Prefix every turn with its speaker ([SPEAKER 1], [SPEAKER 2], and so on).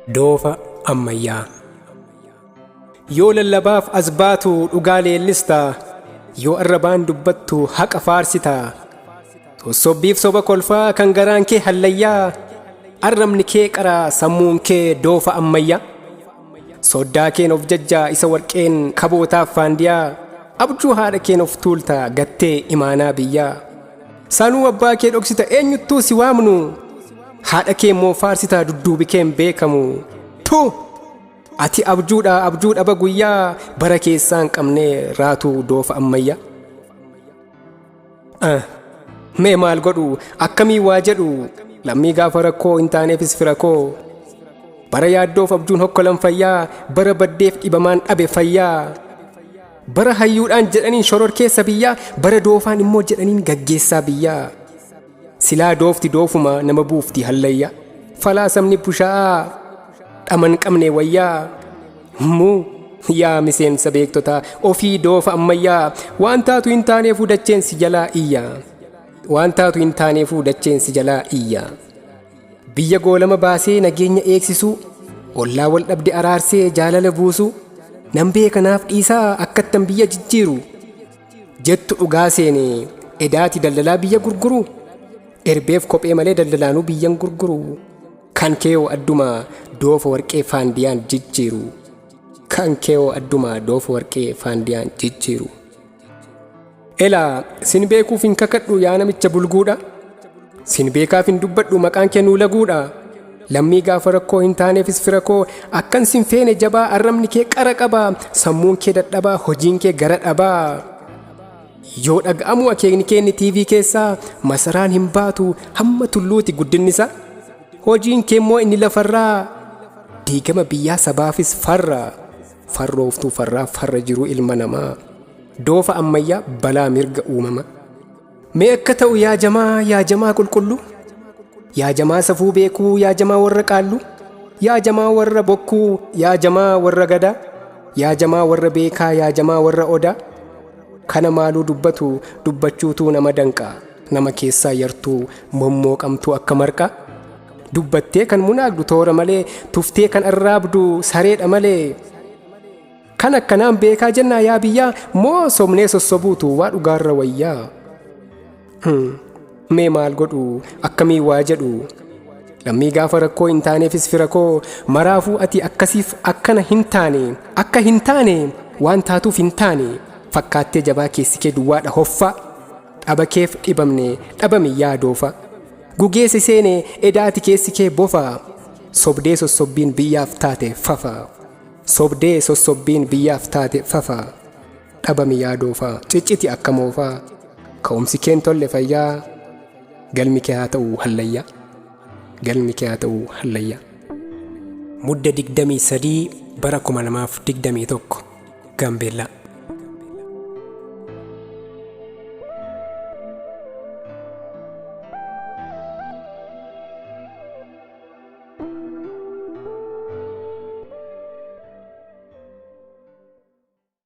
[SPEAKER 1] Doofa ammayyaa. Yoo lallabaaf as baatu dhugaa leellista, yoo arrabaan dubbattu haqa faarsita. Sossobbiif soba kolfaa kan garaan kee hallayyaa, arrabni kee qaraa sammuun kee doofa ammayyaa. Soddaa keen of jajjaa isa warqeen kabootaaf faandiyaa, abjuu haadha keen of tuulta gattee imaanaa biyyaa. Sanuu abbaa kee dhoksita eenyuttuu si waamnu, haadha kee immoo faarsita dudduubi keen beekamu. Tu! Ati abjuudha abjuu dhaba guyyaa bara keessaa hin qabne raatuu doofa ammayyaa. Mee maal godhu akkamii waa jedhu lammii gaafa rakkoo hin taaneefis fira koo. Bara yaaddoof abjuun hokkolan fayyaa, bara baddeef dhibamaan dhabe fayyaa. Bara hayyuudhaan jedhaniin shoror keessa biyyaa, bara doofaan immoo jedhaniin gaggeessaa biyyaa. Silaa doofti doofuma nama buufti hallayyaa. Falaasamni bushaa'aa dhaman qabne wayyaa. Muu yaa miseensa beektotaa ofii doofa ammayyaa, waan taatu hin taaneefuu dacheen si jalaa iyya. Waan taatu hin taaneefuu dacheen si jalaa iyya. Biyya goolama baasee nageenya eegsisuu, ollaa wal dhabde araarsee jaalala buusuu, nan beekanaaf dhiisaa akkattan biyya jijjiiru. Jettu dhugaa seene edaati daldalaa biyya gurguru, erbeef kophee malee daldalaanuu biyyan gurguru. Kan keewoo adduma doofa warqee faandiyaan jijjiiru. Kan keewoo adduma doofa warqee faandiyaan jijjiiru. Elaa sin beekuuf hin kakadhu yaa namicha bulguudha. Sin beekaaf hin dubbadhu maqaan kee nuu laguudha. Lammii gaafa rakkoo hin taaneefis fira koo, akkan sin feene jabaa arrabni kee qara qaba, sammuun kee dadhabaa hojiin kee gara dhabaa. Yoo dhaga'amu akeekni keenni TV keessaa masaraan hin baatu hamma tulluuti guddinni isaa. Hojiin kee immoo inni lafarraa diigama biyyaa sabaafis farra. Farrooftuu farraa farra jiruu ilma namaa. Doofa ammayyaa balaa mirga uumama. Mee akka ta'u yaa jamaa, yaa jamaa qulqulluu, yaa jamaa safuu beekuu, yaa jamaa warra qaalluu, yaa jamaa warra bokkuu, yaa jamaa warra gadaa, yaa jamaa warra beekaa, yaa jamaa warra odaa. Kana maaluu dubbatu dubbachuutuu nama danqa, nama keessaa yartuu mommooqamtuu akka marqaa. Dubbattee kan munaagdu toora malee, tuftee kan arraabdu sareedha malee. Kan akkanaan beekaa jennaa yaa biyyaa, moo sobnee sossobuutu waa dhugaarra wayyaa. Mee maal godhu akkamii waa jedhu lammii gaafa rakkoo hin taaneefis fira koo, maraafuu ati akkasiif akkana hin taane, akka hin taane waan taatuuf hin taane, fakkaattee jabaa keessi kee duwwaadha hoffaa, dhaba keef dhibamne dhabami yaa doofa. Gugeesse seene edaati keessi kee bofa, sobdee sossobbiin biyyaaf taate fafa. Sobdee sossobbiin biyyaaf taate fafa, dhabami yaa doofa, cicciti akka moofaa, ka'umsi keen tolle fayyaa, galmi kee haa ta'u hallayyaa. Galmi kee haa ta'u hallayyaa. Mudde 23 bara 2021 Gaambeellaa.